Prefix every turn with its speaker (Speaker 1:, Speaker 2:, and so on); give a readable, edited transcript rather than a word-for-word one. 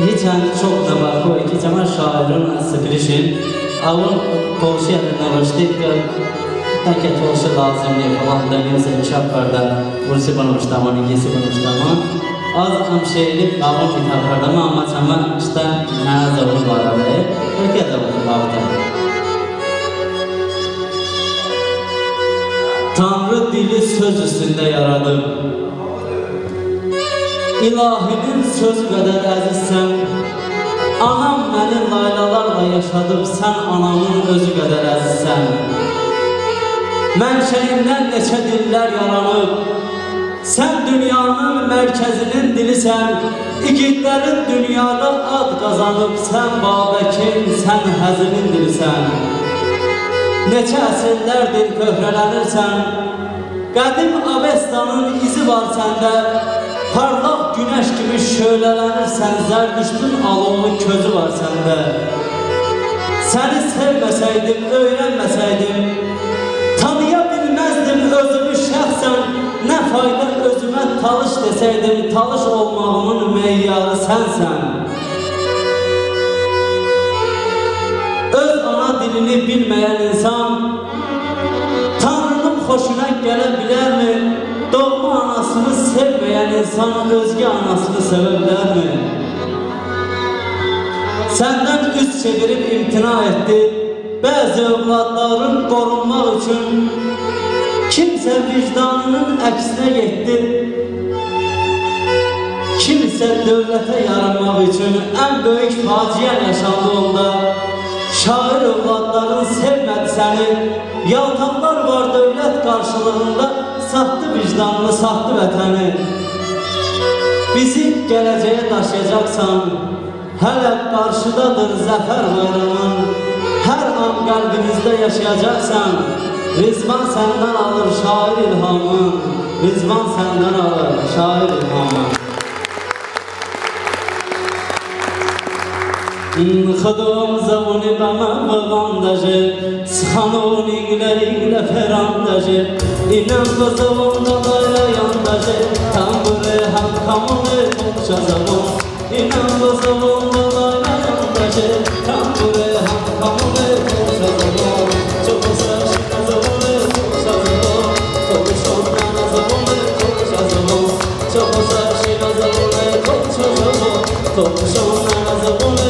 Speaker 1: هیچند çok نباکو که چما شاعران از سپریشین اون توصیه نوشته که تک توصیه لازم نیست falan demiyorsa انشاء کرده ورسی بنوشتمان انگلیسی بنوشتمان از هم شعری قابل کتاب کردم اما چما işte نه زبان بارده که زبان بارده Tanrı dili söz üstünde yaradı. İlahinin sözü qədər əzizsən, anam məni laylalarla yaşadıb, sən anamın özü qədər əzizsən. Mənşəyindən neçə dillər yaranıb, sən dünyanın mərkəzinin dilisən, igidlərin dünyada ad qazanıb, sən Babəkin, sən Həzinin dilisən. Neçə əsrlərdir köhrələnirsən, qədim Avestanın izi var səndə, parlaq günəş kimi şölələnirsən, Zərdüştün alovlu közü var səndə. Səni sevməsəydim, öyrənməsəydim, tanıya bilməzdim özümü şəxsən, nə fayda özümə talış desəydim, talış olmağımın meyarı sənsən. Öz ana dilini bilməyən insan, Tanrının xoşuna gələ bilərmi? Doğma anasını sevməyən insan özgə anasını sevə bilərmi? Səndən üz çevirib imtina etdi, bəzi övladların qorunmaq üçün kimsə vicdanının əksinə getdi, kimsə dövlətə yaranmaq üçün ən böyük faciə yaşandı onda. Şair övladların sevmədi səni, yaltaqlar var dövlət qarşılığında, sattı vicdanını, sattı vətəni. Bizi gələcəyə daşıyacaqsan, hələ qarşıdadır zəfər bayramın, hər an qəlbimizdə yaşayacaqsan, Rizvan səndən alır şair ilhamı, Rizvan səndən alır şair ilhamı. خدام زبونی به من بغاندجه سخنون ایگله ایگله فراندجه اینم به زبون دلایل یاندجه تنبوره هم کمونه تونشا زبون اینم به زبون دلایل یاندجه تنبوره هم کمونه تونشا زبون چوبسه شکا زبونه تونشا زبون تونشون نانا زبونه تونشا زبون چوبسه شینا زبونه تونشا زبون تونشون نانا زبونه